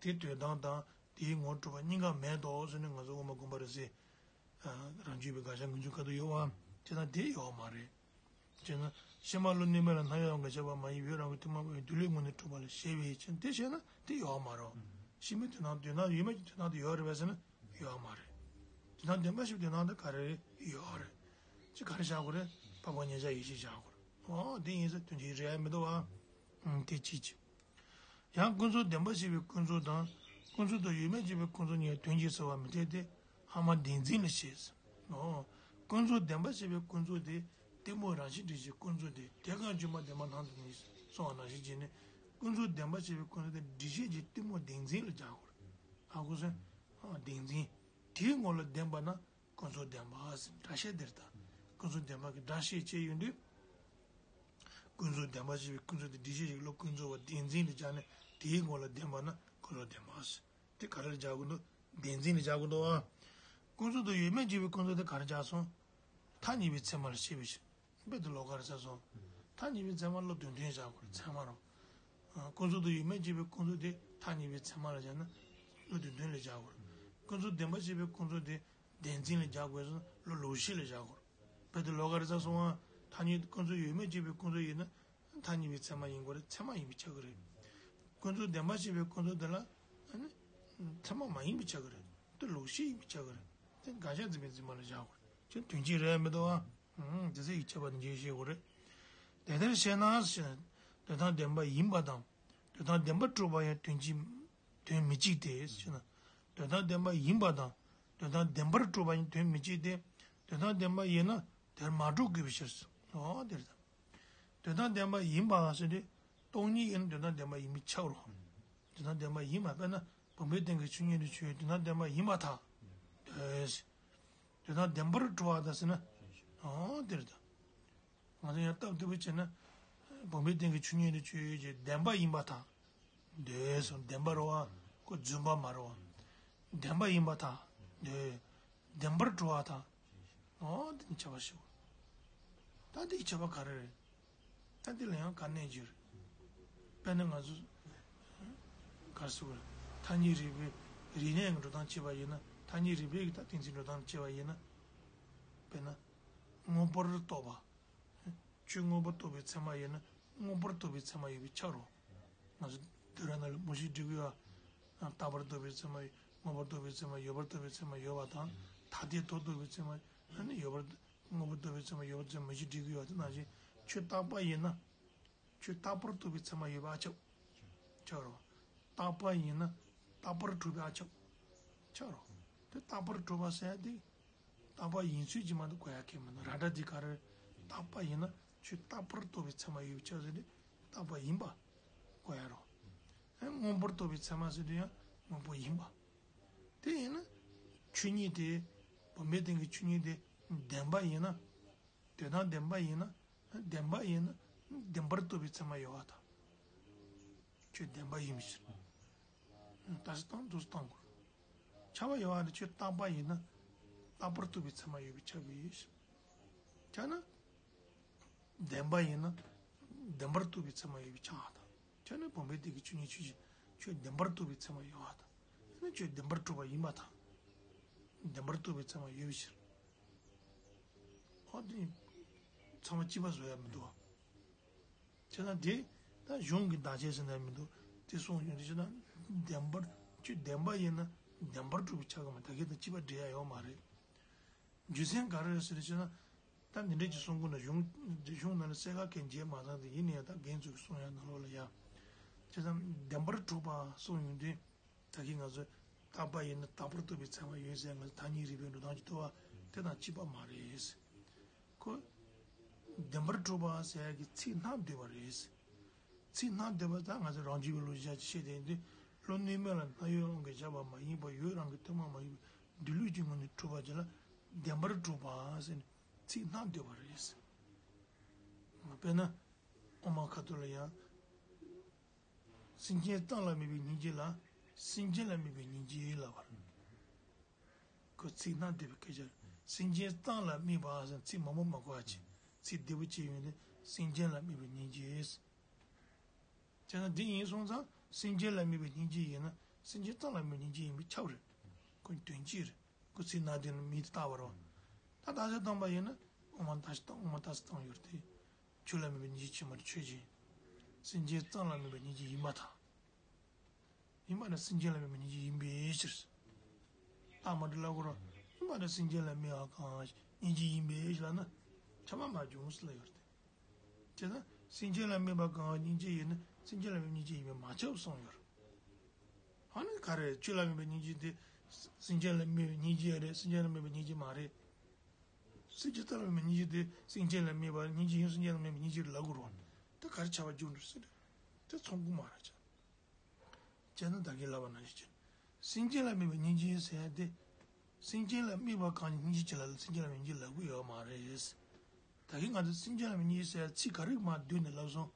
དེ་འདོད་སྟངས་དང་དེའི་ངོར་གྲུབ་པ་གཉིས་ཀ་མེད་དོ་ཟེར་ནས་ང་ཚོ་དབུ་མ་དགོངས་པ་རབ་གསལ། རང་རྒྱུད་པའི་དགག་བྱ་ངོས་འཛིན་ཁ་ཐུག་ཡོད་བ། དེ་ན་དེ་ཡོད་མ་རེད། ཅེ་ན། ཕྱི་མ་བློ་ནུས་མེད་ལ་སྣང་ཡུལ་དབང་གིས་བྱས་པ་མ་ཡིན་པའི་ཡུལ་རང་གི་ཐུན་མོང་མ་ཡིན་པའི་སྡུད་ལུགས་ངོས་ནས་གྲུབ་པ་ལ་བཤད་པའི་ཕྱིར་དེ་བཤད་ན་དེ་ཡོད་མ་རེད། ཕྱི་མའི་དོན་དམ་དོན་དམ་ཡོད་མེད་ཀྱི་དོན་དམ་དེ་ཡོད་རེད་པས་ཟེར་ན་ཡོད་མ་རེད། དོན་དམ་བདེན་པ་བཞི་པའི་དོན་དམ་དེ་ག་རེ་རེད། ཡོད་རེད། ཅི་ག་རེ་བཞག་དགོས་རེད། འཕགས་པ་མཉམ་གཞག་ཡེ་ཤེས་བཞག་དགོས་རེད། འོ་དེ་ཡིན་ཟེར་དོན་གཅིག་རེད་མི་འདུག་བ། ཨང་དེ་གཅིག་གཅིག་ཡང་ཀུན་རྫོབ་བདེན་པ་བཞི་པའི་ཀུན་རྫོབ་དང་། ཀུན་རྫོབ་ཏུ་ཡོད་མེད་ཅེས་པའི་ཀུན་རྫོབ་གཉིས་དོན་གཅིག་ཟེར་བ་མི་འཐད་དེ། སྔ་མ་བདེན་འཛིན་ལ་བཤད། འོ། ཀུན་རྫོབ་བདེན་པ་བཞི་པའི་ཀུན་རྫོབ་དེ་གཏི་མུག་རང་བཞིན་སྒྲིབ་བྱེད་ཀུན་རྫོབ་དེ་དེ་གང་བཅོམ་པ་བདེན་པ་སྣང་དུ་ནི་གསུངས་པ་ནང་བཞིན་བྱས་ནས། ཀུན་རྫོབ་བདེན་པ་བཞི་པའི་ཀུན་རྫོབ་དེ་སྒྲིབ་བྱེད་ཀྱི་གཏི་མུག་བདེན་འཛིན་ལ་སྦྱར་དགོས། ཧ་གོ་སོང་། བདེན་འཛིན། དེའི་ངོ་ལ་བདེན་པ་ན། ཀུན་རྫོབ་བདེན་པ་ཟེར་སྒྲ་བཤད་དེར་ལྟ། ཀུན་རྫོབ་བདེན་པ་གི་སྒྲ་བཤད་བྱས་ཡོང་དུས། ཀུན་རྫོབ་བདེན་པ་ཞེས་པའི་ཀུན་རྫོབ་དེ་སྒྲིབ་བྱེད་ཀྱི་བློ་ཀུན་རྫོབ་པ་བདེན་འཛིན་དུ་སྦྱར་ནས་དེའི་ངོ་ལ་བདེན་པ་ན་ཀུན་རྫོབ་བདེན་པ་ཟེར། དེ་ག་རེ་ལ་སྦྱར་དགོས་འདུག་བདེན་འཛིན་ལ་སྦྱར་དགོས་འདུག་ཨ། ཀུན་རྫོབ་ཏུ་ཡོད་མེད་ཅེས་པའི་ཀུན་རྫོབ་དེ་ག་རེ་སྦྱར་སོང་། ཐ་སྙད་པའི་ཚད་མ་ལ་བཤད་པའི་ཕྱིར། དཔེ་དེ་ལོགས་ཀ་རེད་ཟེར་སོང་། ཐ་སྙད་པའི་ཚད་མ་བློ་དོན་མཐུན་བཞག་དགོས་རེད་ཚད་མ་རོ། ཀུན་རྫོབ་ཏུ་ཡོད་མེད་ཅེས་པའི་ཀུན་རྫོབ་དེ་ཐ་སྙད་པའི་ཚད་མ་ལ་སྦྱར་ན་བློ་དོན་མཐུན་ལ་སྦྱར་དགོས་རེད། ཀུན་རྫོབ་བདེན་པ་ཞེས་པའི་ཀུན་རྫོབ་དེ་བདེན་འཛིན་ལ་སྦྱར་དགོས་སོང་བློ་ལོག་ཤེས་ལ་སྦྱར་དགོས་རེད། དཔེ་དེ་ལོགས་ཀ་རེད་ཟེར་སོང་ང་། ཐ་སྙད་ཀུན་རྫོབ་ཡོད་མེད་ཅེས་པའི་ཀུན་རྫོབ་ཡིན་ན་ཐ་སྙད་པའི་ཚད་མ་ཡིན་དགོས་རེད་ཚད་མ་ཡིན་པ་ཆགས་ཀྱི་རེད། ཀུན་རྫོབ་བདེན་པ་ཞེས་པའི་ཀུན་རྫོབ་དེ་ལ་ཨ་ནི་ཚད་མ་མ་ཡིན་པ་ཆགས་ཀྱི་རེད། དེ་ལོག་ཤེས་ཡིན་པ་ཆགས་ཀྱི་རེད། དེ་དགག་བྱ་འཛིན་པའི་འཛིན་པ་ལ་བཞག་དགོས་རེད། ཅེས་དོན་གཅིག་རེད་མི་འདུག་ཨ། ཨང་། དེ་ཚོ་ཡིག་ཆ་པ་ནི་འཇལ་ཤེས་དགོས་རེད། དེ་ལྟར་བཤད་ན་ཞེས། དོན་དམ་བདེན་པ་ཡིན་པ་དང་། དོན་དམ་བདེན་པར་གྲུབ་པ་ཡང་དོན་གཅིག་དོན་མི་གཅིག་སྟེ་ཞེ་ན། དོན་དམ་བདེན་པ་ཡིན་པ་དང་། དོན་དམ་བདེན་པར་གྲུབ་པ་ཡང་དོན་མི་གཅིག་སྟེ། དོན་དམ་བདེན་པ་ཡིན་ན་དེར་མ་གྲུབ་དགོས་པའི་ཕྱིར། འོ་དེ་རེད། དོན་དམ་བདེན་པ་ཡིན་པ་ཟེར་དུས་སྟོང་ཉིད་ཡིན་ན་དོན་དམ་བདེན་པ་ཡིན་པས་ཁྱབ་རོ། དོན་དམ་བདེན་པ་ཡིན་པ་དཔེར་ན་བུམ་པའི་སྟེང་གི་ཆོས་ཉིད་དུ་ཆོས་དོན་དམ་བདེན་པ་ཡིན་པར་ཐལ། འདོད། དོན་དམ་བདེན་པར་གྲུབ་པ་དང་ཟེར་ན། འོ་དེ་རེད་ད། ང་ཚོ་ཡང་སྟབས་བདེ་པོ་བྱས་ན། བུམ་པའི་སྟེང་གི་ཆོས་ཉིད་དུ་ཆོས་ཀྱི་བདེན་པ་ཡིན་པར་ཐལ། འདོད་སོང་བདེན་པ་རེད་བ། ཁོ་རྫུན་པ་མ་རེད་བ། བདེན་པ་ཡིན་པར་ཐལ། འདོད། བདེན་པར་གྲུབ་པར་ཐལ། འོ་འདི་ནི་ཁྱབ་པ་ཞིག་ད་འདིའི་ཁྱབ་པ་ག་རེ་རེད། ད་འདི་ལ་ཡང་ག་གནས་གྱུར། དཔེར་ན་ང་ཚོ། ག་རེ་ཟེར་དགོས་རེད། ཐ་སྙད་རིག་པའི་རིག་གནས་ཀྱི་འགྲོ་སྟངས་བྱས་པ་ཡིན་ན། ཐ་སྙད་རིག་པའི་གི་ད་གཏན་ཚིགས་འགྲོ་སྟངས་བྱས་པ་ཡིན་ན། དཔེར་ན། མངོན་པར་རྟོགས་པ། ཆོས་མངོན་པར་རྟོགས་པའི་ཚད་མ་ཡོད་ན་མངོན་པར་རྟོགས་པའི་ཚད་མ་ཡོད་པས་ཁྱབ་རོ། ང་ཚོ་དུས་རབས་ནང་ལ་མུ་བཞི་འབྲི་གི་ཡོད། རྟག་པར་རྟོགས་པའི་ཚད་མ་ཡོད། མངོན་པར་རྟོགས་པའི་ཚད་མ་ཡོད། ཡོད་པར་རྟོགས་པའི་ཚད་མ་ཡོད་པ་དང་། ཐ་དད་དུ་རྟོགས་པའི་ཚད་མ་ཨ་ནི་ཡོད་པར་མངོན་པར་རྟོགས་པའི་ཚད་མ་ཡོད་པར་ཚད་མ་མུ་བཞི་འབྲི་གི་ཡོད། དེ་ནང་བཞིན་ཆོས་རྟག་པ་ཡིན་ན། ཆོས་རྟག་པར་རྟོགས་པའི་ཚད་མ་ཡོད་པས་ཁྱབ། ཁྱབ་རོ། རྟག་པ་ཡིན་ན་རྟག་པར་གྲུབ་པས་ཁྱབ། ཁྱབ་རོ། དེ་རྟག་པར་གྲུབ་པ་ཟེར་ཡ་དེ། རྟག་པ་ཡིན་ཚུལ་གྱིས་མ་གཏོགས་གོ་ཡ་གང་ཡང་མི་འདུག་ར་སྒྲ་འདི་ག་རེ། རྟག་པ་ཡིན་ན་ཆོས་རྟག་པར་རྟོགས་པའི་ཚད་མ་ཡོད་པས་ཁྱབ་ཟེར་ཏེ། རྟག་པ་ཡིན་པ་གོ་ཡ་རོ། ཨེ་མངོན་པར་རྟོགས་པའི་ཚད་མ་ཟེར་དུས་ཡང་མངོན་པ་ཡིན་པ། དེ་ཡིན་ན། ཆོས་ཉིད་དེ། བུམ་པའི་སྟེང་གི་ཆོས་ཉིད་དེ། བདེན་པ་ཡིན་ན། དོན་དམ་བདེན་པ་ཡིན་ན། བདེན་པ་ཡིན་ན། བདེན་པར་རྟོགས་པའི་ཚད་མ་ཡོད་པར་ཐལ། ཁྱོད་བདེན་པ་ཡིན་པའི་ཕྱིར། ད་ཅི་བཏང་དུ་བཏང་དགོས། ཁྱབ་པ་ཡོད་པ་ནི་ཁྱོད་རྟག་པ་ཡིན་ན། རྟག་པར་རྟོགས་པའི་ཚད་མ་ཡོད་པས་ཁྱབ་པའི་ཕྱིར། ཁྱབ་ན། བདེན་པ་ཡིན་ན། བདེན་པར་རྟོགས་པའི་ཚད་མ་ཡོད་པས་ཁྱབ་པར་ཐལ། ཁྱོད་ནི་བུམ་པའི་སྟེང་གི་ཆོས་ཉིད་ཆོས་ཅན། ཁྱོད་བདེན་པར་རྟོགས་པའི་ཚད་མ་ཡོད་པར་ཐལ། ཁྱོད་བདེན་པར་གྲུབ་པ་ཡིན་པར་ཐལ། བདེན་པར་རྟོགས་པའི་ཚད་མ་ཡོད་པའི་ཕྱིར། ཨོ་དེ། ཚང་མ་གཅིག་པ་བཟོ་ཡ་མི་འདུག་བ། བྱས་ན་དེ། ད་གཞུང་གི་བདག་ཆད་ཟེར་ན་མི་འདུག་དེ་གསུངས་ཡོང་དུས་བྱས་ན། བདེན་པར། ཁྱོད་བདེན་པ་ཡིན་ན། བདེན་པར་གྲུབ་པའི་ཆ་ག་མ་ད་གིན་དང་གཅིག་པ་འབྲེལ་ཡ་ཡོད་མ་རེད། རྒྱུ་མཚན་ག་རེ་རེད་ཟེར་ན། ད་འདི་འདྲ་ཅིག་གསུང་དགོས་ན་གཞུང་། གཞུང་ནང་ལ་གསལ་ཁ་གང་མཇལ་མ་སོང་། དེ་ཡིན་ན་ཡང་ད་རྒན་ཚོས་གསུང་ཡ་ནང་ལོགས་ལ་ཡ། བྱས་ཙང་བདེན་པར་གྲུབ་པ་གསུངས་ཡོང་དུས། ད་གིན་ང་ཚོས་རྟག་པ་ཡིན་ན་རྟག་པར་རྟོགས་པའི་ཚད་མ་ཡོད་ཟེར། ང་ཚོ་ཐ་སྙད་རིག་པའི་འགྲོ་སྟངས་ཀྱི་ལྟ་བ་དེ་དང་གཅིག་པ་མ་རེད། ཁོ། བདེན་པར་གྲུབ་པ་ཟེར་ཡ་གི་ཚིག་སྣ་བསྡུས་པ་རེད། ཚིག་སྣ་བསྡུས་པ་ད་ང་ཚོ་རང་རྒྱུད་པའི་ལུགས་བཞག་ཅིག་བཤད་དེ་ཡིན་དུས། བློ་གནས་མེད་ལ་སྣང་ཡུལ་དབང་གིས་བཞག་པ་མ་ཡིན་པ། ཡུལ་རང་གི་ཐུན་མོང་མ་ཡིན་པའི་སྡོད་ལུགས་ཀྱི་ངོས་ནས་གྲུབ་པ་ཅིག་ལ་བདེན་པར་གྲུབ་པ་ཟེར་ནས་ཚིག་སྣ་བསྡུས་པ་རེད། དཔེར་ན། དབུ་མ་ཁ་ཐུག་ལ་ཡང་། སེམས་ཅན་གཙང་ལ་དམིགས་པའི་སྙིང་རྗེ་ལ། སེམས་ཅན་ལ་དམིགས་པའི་སྙིང་རྗེ་ལབ་པ་རེད། ཁོ་ཚིག་སྣ་བསྡུས་པའི་སྐད་ཆ་རེད། སེམས་ཅན་གཙང་ལ་དམིགས་པ་ཟེར་ཚིག་མང་པོ་མ་གོ་བ་བྱས། ཚིག་བདེ་པོ་བྱས་ཡོང་དུས་སེམས་ཅན་ལ་དམིགས་པའི་སྙིང་རྗེ། བྱས་ན་འདི་ཡིན་སོང་ཙང་སེམས་ཅན་ལ་དམིགས་པའི་སྙིང་རྗེ་ཡིན་ན་སེམས་ཅན་གཙང་ལ་དམིགས་པའི་སྙིང་རྗེ་ཡིན་པས་ཁྱབ་རེད། ཁོ་དོན་གཅིག་རེད། ཁོ་ཚིག་སྣ་བསྡུས་ནས་མིང་དེ་བཏགས་པ་རེད། ད་རྟགས་གསལ་བཏང་པ་ཡིན་ན་དབུ་མ་རྟགས་གསལ་བཏང་། དབུ་མ་རྟགས་གསལ་བཏང་ཡོད་རེད་དེ། ཆོས་ལ་དམིགས་པའི་སྙིང་རྗེ་ཆེན་པོ་ནི་ཆོས་ཅན། སེམས་ཅན་གཙང་ལ་དམིགས་པའི་སྙིང་རྗེ་ཡིན་པར་ཐལ། ཡིན་པ་ན་སེམས་ཅན་ལ་དམིགས་པའི་སྙིང་རྗེ་ཡིན་པའི་ཕྱིར། རྟགས་མ་འགྲིག་ལབ་དགོས་རེད། ཡིན་པ་ན་སེམས་ཅན་ལ་དམིགས་པ་གང་སྙིང་རྗེ་ཡིན་པའི་ཕྱིར་ལབ་ན་ཁྱབ་པ་མ་བྱུང་ཟེར་ལབ་ཡོད་རེད་དེ། བྱས་ཙང་སེམས་ཅན་ལ་དམིགས་པ་གང་སྙིང་རྗེ་ཡིན་ན་སེམས་ཅན་ལ་དམིགས་པའི་སྙིང་རྗེ་ཡིན་པས་མ་ཁྱབ་གསུངས་ཡོད་རེད། ཨ་ནི་ག་རེ། ཆོས་ལ་དམིགས་པའི་སྙིང་རྗེ་དེ་སེམས་ཅན་ལ་དམིགས་པའི་སྙིང་རྗེ་རེད། སེམས་ཅན་ལ་དམིགས་པའི་སྙིང་རྗེ་མ་རེད། སེམས་ཅན་གཙང་ལ་དམིགས་པའི་སྙིང་རྗེ་དེ་སེམས་ཅན་ལ་དམིགས་པ་སྙིང་རྗེ་ཡིན། སེམས་ཅན་ལ་དམིགས་པའི་སྙིང་རྗེ་རེད་ལབ་དགོས་རེད། ད་ག་རེ་ཁྱབ་པ་འབྱུང་འགྲོ་ཟེར་དུས་དེ་ཚོགས་འགུགས་མ་རེད་ཅག་བྱས་ན་ད་གིན་ལབ་པ་ནང་བཞིན་བྱས། སེམས་ཅན་ལ་དམིགས་པའི་སྙིང་རྗེ་ཟེར་ཡ་དེ། སེམས་ཅན་ལ་དམིགས་པ་གང་ཡིན་སྙིང་རྗེ་ཅིག་ལ་སེམས་ཅན་ལ་དམིགས་སྙིང་རྗེ་ལབ་ཀྱི་ཡོད་མ་རེད། ད་གིན་ང་ཚོས་སེམས་ཅན་ལ་དམིགས་སྙིང་རྗེ་ཟེར་ཡ་ཚིག་ག་རེ་མར་བསྡུས་ནས་ལབ་སོང་།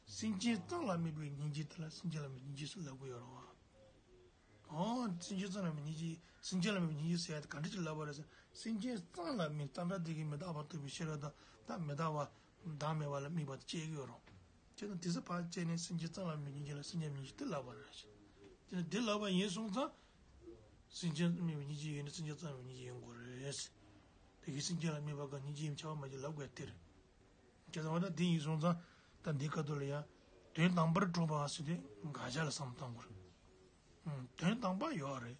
སེམས་ཅན་གཙང་ལ་དམིགས་པའི་སྙིང་རྗེ་དེ་ལ་སེམས་ཅན་ལ་དམིགས་སྙིང་རྗེ་ཟེར་ལབ་ཀྱི་ཡོད་རེད་བ། ཨོ། སེམས་ཅན་གཙང་ལ་དམིགས་སྙིང་རྗེ། སེམས་ཅན་ལ་དམིགས་པའི་སྙིང་རྗེ་ཟེར་ཡ་དེ་ག་འདྲ་ཅིག་ལབ་པ་རེད་ཟེར། སེམས་ཅན་གཙང་ལ་དམིགས། གཙང་སྦྲ་དེ་གིས་མི་རྟག་པ་རྟོགས་པའི་ཤེས་རབ་དང་ད་མི་རྟག་པ། བདག་མེད་པ་ལ་དམིགས་པ་དེ་སྐྱེ་གི་ཡོད་རེད། བྱས་ན་དེ་ཚོ་ཕར་བཅད་ནས་སེམས་ཅན་གཙང་ལ་དམིགས་པའི་སྙིང་རྗེ་ལ་སེམས་ཅན་དམིགས་སྙིང་རྗེ་དེ་ལབ་པ་རེད། དེ་ནི་དེ་ལབ་པ་ཡིན་སོང་ཙང་། སེམས་ཅན་དམིགས་པའི་སྙིང་རྗེ་ཡོད་ན་སེམས་ཅན་གཙང་བའི་སྙིང་རྗེ་ཡོང་དགོས་རེད། དེ་གིས་སེམས་ཅན་ལ་དམིགས་པ་གང་སྙིང་རྗེ་ཡིན་པས་ཁྱབ་པ་མ་བྱུང་ལབ་དགོས་དེ་རེད། བྱས་ཙང་འོ་ན་དེ་ཡིན་སོང་ཙང་ད་འདི་ཁ་ཐུག་ལ་ཡང་དོན་དམ་པར་གྲུབ་པ་ཟེར་དུས་དགག་བྱ་ལ་བསམ་བློ་གཏོང་དགོས་རེད། ཨང་། དོན་དམ་པ་ཡོད་རེད།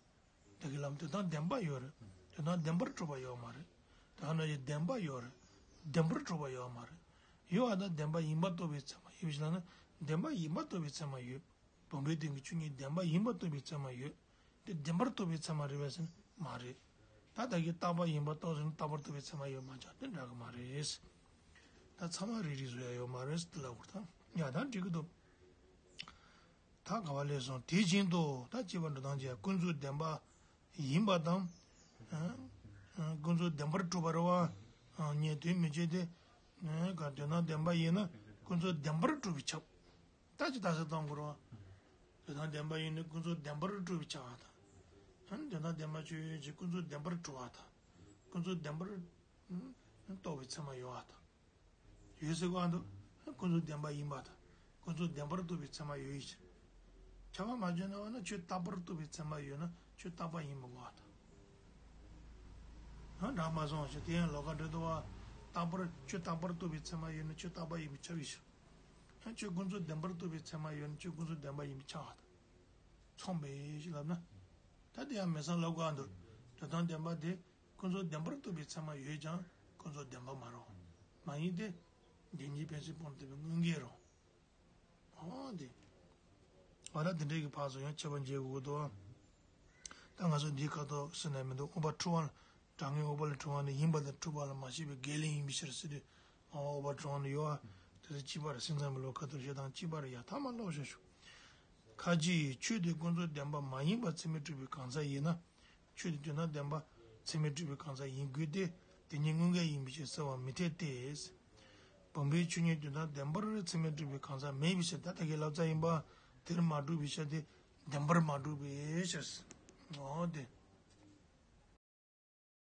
དེ་གི་ལམ་དོན་དམ་བདེན་པ་ཡོད་རེད། དོན་དམ་བདེན་པར་གྲུབ་པ་ཡོད་མ་རེད། དོན་དམ་ནང་བཞིན་བདེན་པ་ཡོད་རེད། བདེན་པར་གྲུབ་པ་ཡོད་མ་རེད། ཡོད་པ་དང་བདེན་པ་ཡིན་པར་རྟོགས་པའི་ཚད་མ་ཡོད་པའི་ཕྱིར་ལབ་ན། བདེན་པ་ཡིན་པར་རྟོགས་པའི་ཚད་མ་ཡོད། བུམ་པའི་སྟེང་གི་ཆོས་ཉིད་བདེན་པ་ཡིན་པར་རྟོགས་པའི་ཚད་མ་ཡོད། དེ་བདེན་པར་རྟོགས་པའི་ཚད་མ་རེད་པས་ཟེར་ན་མ་རེད། ད་ལྟ་གི་རྟག་པ་ཡིན་པར་རྟོགས་ཟེར་ན་རྟག་པར་རྟོགས་པའི་ཚད་མ་ཡོད་མ་ཆགས་དེ་འདྲ་གི་མ་རེད། ད་ཚང་མ་རིགས་རིགས་བཟོ་ཡ་ཡོད་མ་རེད་ཟེར་དེ་ལབ་དགོས་ད། ཡ་ད་འགྲིག་གི་འདུག་ད་ག་བ་ལས་སོང་དེ་བཞིན་དུ་ད་ཅེས་པ་འགྲོ་སྟངས་ཀྱི་ཀུན་རྫོབ་བདེན་པ་ཡིན་པ་དང་། ཨ་ཨ་ཀུན་རྫོབ་བདེན་པར་གྲུབ་པ་རེད་བ། ཨ་ཉན་ཐོས་མི་བྱེད་དེ། ཨ་ག་དོན་དམ་བདེན་པ་ཡིན་ན་ཀུན་རྫོབ་བདེན་པར་གྲུབ་པས་ཁྱབ། ད་ཅི་ད་ཟེར་གཏོང་དགོས་རེད་བ། དོན་དམ་བདེན་པ་ཡིན་ན་ཀུན་རྫོབ་བདེན་པར་གྲུབ་པས་ཁྱབ་པ་དང་། ཨ་ནི་དོན་དམ་བདེན་པ་ཆོས་ཅན་ཀུན་རྫོབ་བདེན་པར་གྲུབ་པ་དང་། ཀུན་རྫོབ་བདེན་པར་ཨ་རྟོགས་པའི་ཚད་མ་ཡོད་པ་དང་། ཡོད་ཟེར་གོ་ཨ་འདུག་ཀུན་རྫོབ་བདེན་པ་ཡིན་པ་དང་། ཀུན་རྫོབ་བདེན་པར་རྟོགས་པའི་ཚད་མ་ཡོད་ཡིན་ཕྱིར། ཁྱབ་པ་མ་བརྗོད་ན་བ་ན་ཆོས་རྟག་པར་རྟོགས་པའི་ཚད་མ་ཡོད་ན་ཆོས་རྟག་པ་ཡིན་མི་དགོས་པ་དང་། ཡང་འདྲ་མ་སོང་ཞེས་དེ་ཡང་ལོགས་ཀ་འགྲོ་འདུག་བ། རྟག་པར་ཆོས་རྟག་པར་རྟོགས་པའི་ཚད་མ་ཡོད་ན་ཆོས་རྟག་པ་ཡིན་པས་ཁྱབ་ཡིན་ཕྱིར། ཡང་ཆོས་ཀུན་རྫོབ་བདེན་པར་རྟོགས་པའི་ཚད་མ་ཡོད་ན་ཆོས་ཀུན་རྫོབ་བདེན་པ་ཡིན་པས་ཁྱབ་པ་དང་། མཚུངས་པས་ཞེས་ལབ་ན། ད་དེ་ཡང་མེད་སར་ལབ་དགོས་ཨ་འདུག་དོན་དམ་བདེན་པ་དེ། ཀུན་རྫོབ་བདེན་པར་རྟོགས་པའི་ཚད་མ་ཡོད་ཀྱང་ཀུན་རྫོབ་བདེན་པ་མ་རེད། མ་ཡིན་ཏེ། བདེན་གཉིས་ཕན་ཚུན་སྤངས་ཐུབ་པའི་དངོས་འགལ་རེད། འོ་དེ། འོ་ད་དེ་འདྲའི་གི་ཕར་ཚུར་ཡང་ཁྱད་པར་འབྱེད་དགོས་འདུག་ད་ང་ཚོ་འདིའི་ཁ་ཐོག་ཟེར་ནས་མི་འདུག་དབུ་མ་འཁྲུལ་པ་ལ། དྲང་ངེས་འོག་པ་ལས་འཁྲུལ་པ་ནི་ཡིན་པ་དང་འཁྲུལ་པ་ལ་མ་ཤེས་པའི་འགལ་ལན་ཡིན་པའི་ཕྱིར་ཟེར་དུས། འོ་དབུ་མ་འཁྲུལ་པ་ནི་ཡོད་པ། དེ་ཚོ་གཅིག་པ་རེད། སེམས་ཙམ་པའི་ལུགས་ཁ་ཐོག་བཤད་སྟངས་གཅིག་པ་རེད། ཡ་ཐ་མ་ཀློག་ཤོག་ཞུ། ཁ་ཅིག་ཆོས་དེ་ཀུན་རྫོབ་བདེན་པ་མ་ཡིན་པ་ཚད་མས་གྲུབ་པའི་གང་ཟག་ཡིན་ན། ཆོས་དེ་དོན་དམ་བདེན་པ་ཚད་མས་གྲུབ་པའི་གང་ཟག་ཡིན་དགོས་ཏེ། དེ་ཉིད་དངོས་འགལ་ཡིན་པའི་ཕྱིར་ཟེར་བ་མི་འཐད་དེ། བུམ་པའི་ཆོས་ཉིད་དོན་དམ་བདེན་པར་ཚད་མས་གྲུབ་པའི་གང་ཟག་མེད་པའི་ཕྱིར། ད་ལྟ་གི་ལབ་ཙམ་ཡིན་པ། དེར་མ་གྲུབ་པའི་ཕྱིར་ཏེ། བདེན་པར་མ་གྲུབ་པའི་ཕྱིར། འོ་དེ།